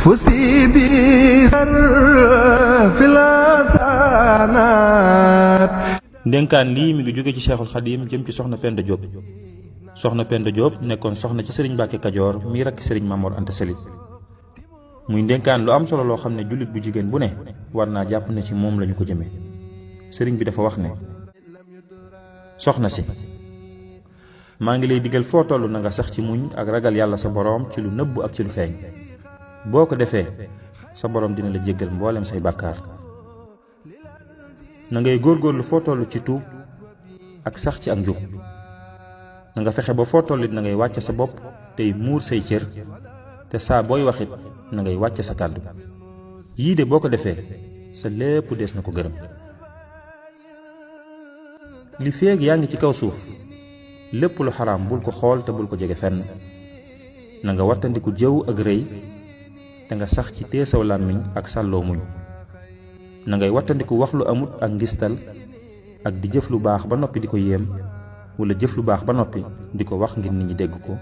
fusi bi fil hasanat. ndénkaan lii mi ngi jóge ci Cheikhul Khadim jëm ci soxna Penda Diop. soxna Penda Diop nekkoon soxna ci sëriñ Mbàkke Kajoor mi rakk sëriñ Mamor Anta Sali. muy ndénkaan lu am solo loo xam ne jullit bu jigéen bu ne war naa jàpp ne ci moom lañu ko jëmee. sëriñ bi dafa wax ne, soxna si, maa ngi lay digal foo toll na nga sax ci muñ ak ragal yàlla sa boroom ci lu nëbb ak ci lu feeñ. boo ko defee sa boroom dina la jéggal mboolem say bàkkaar. na ngay góorgóorlu foo toll ci tuub ak sax ci ak njub. na nga fexe ba foo tollit na ngay wàcce sa bopp tey muur say cër, te saa booy waxit na ngay wàcce sa kàddu. yii de boo ko defee sa lépp dees na ko gërëm. li feeg yaa ngi ci kaw suuf lépp lu xaraam bul ko xool te bul ko jege fenn. na nga wattandiku jëw ak rëy te nga sax ci teesaw làmmiñ ak sàlloo muñ. na ngay wattandiku wax lu amut ak ngistal ak di jëf lu baax ba noppi di ko yéem, wala jëf lu baax ba noppi di ko wax ngir nit ñi dégg ko,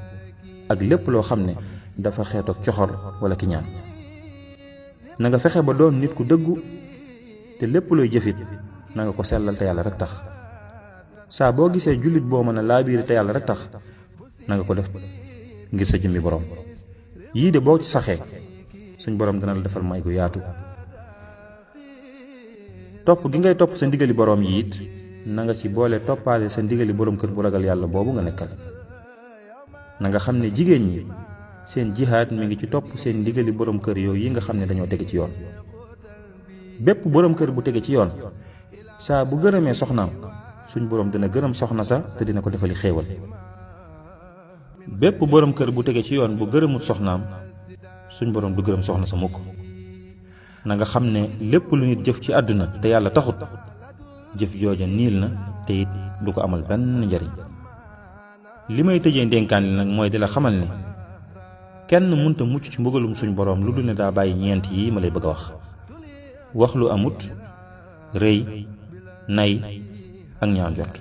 ak lépp loo xam ne dafa xeetoog coxor wala kiñaan. na nga fexe ba doon nit ku dëggu te lépp looy jëfit na nga ko sellal te yàlla rek tax. saa boo gisee jullit boo mën a laabiire te yàlla rek tax na nga ko def ngir sa jëmmi borom. yii de boo ci saxee suñ borom dana la defal may gu yaatu. topp gi ngay topp sa ndigali borom yi it na nga ci boole toppaale sa ndigali borom kër bu ragal yàlla boobu nga nekkal. na nga xam ne jigéen ñi seen jihaad mi ngi ci topp seen ndigali borom kër yooyu yi nga xam ne dañoo tege ci yoon. bépp borom kër bu tege ci yoon saa bu gërëmee soxnaam suñ borom dina gërëm soxna sa te dina ko defali xéewal. bépp borom kër bu tege ci yoon bu gërëmut soxnaam suñ borom du gërëm soxna sa mukk. na nga xam ne lépp lu nit jëf ci àdduna te yàlla taxut jëf jooja niil na te it du ko amal benn njariñ. li may tëjee ndénkaan li nag mooy di la xamal ne kenn munta mucc ci mbugalum suñ borom lu dul ne daa bàyyi ñeent yi ma lay bëgg a wax lu amut, rëy, nay ak ñaaw njort.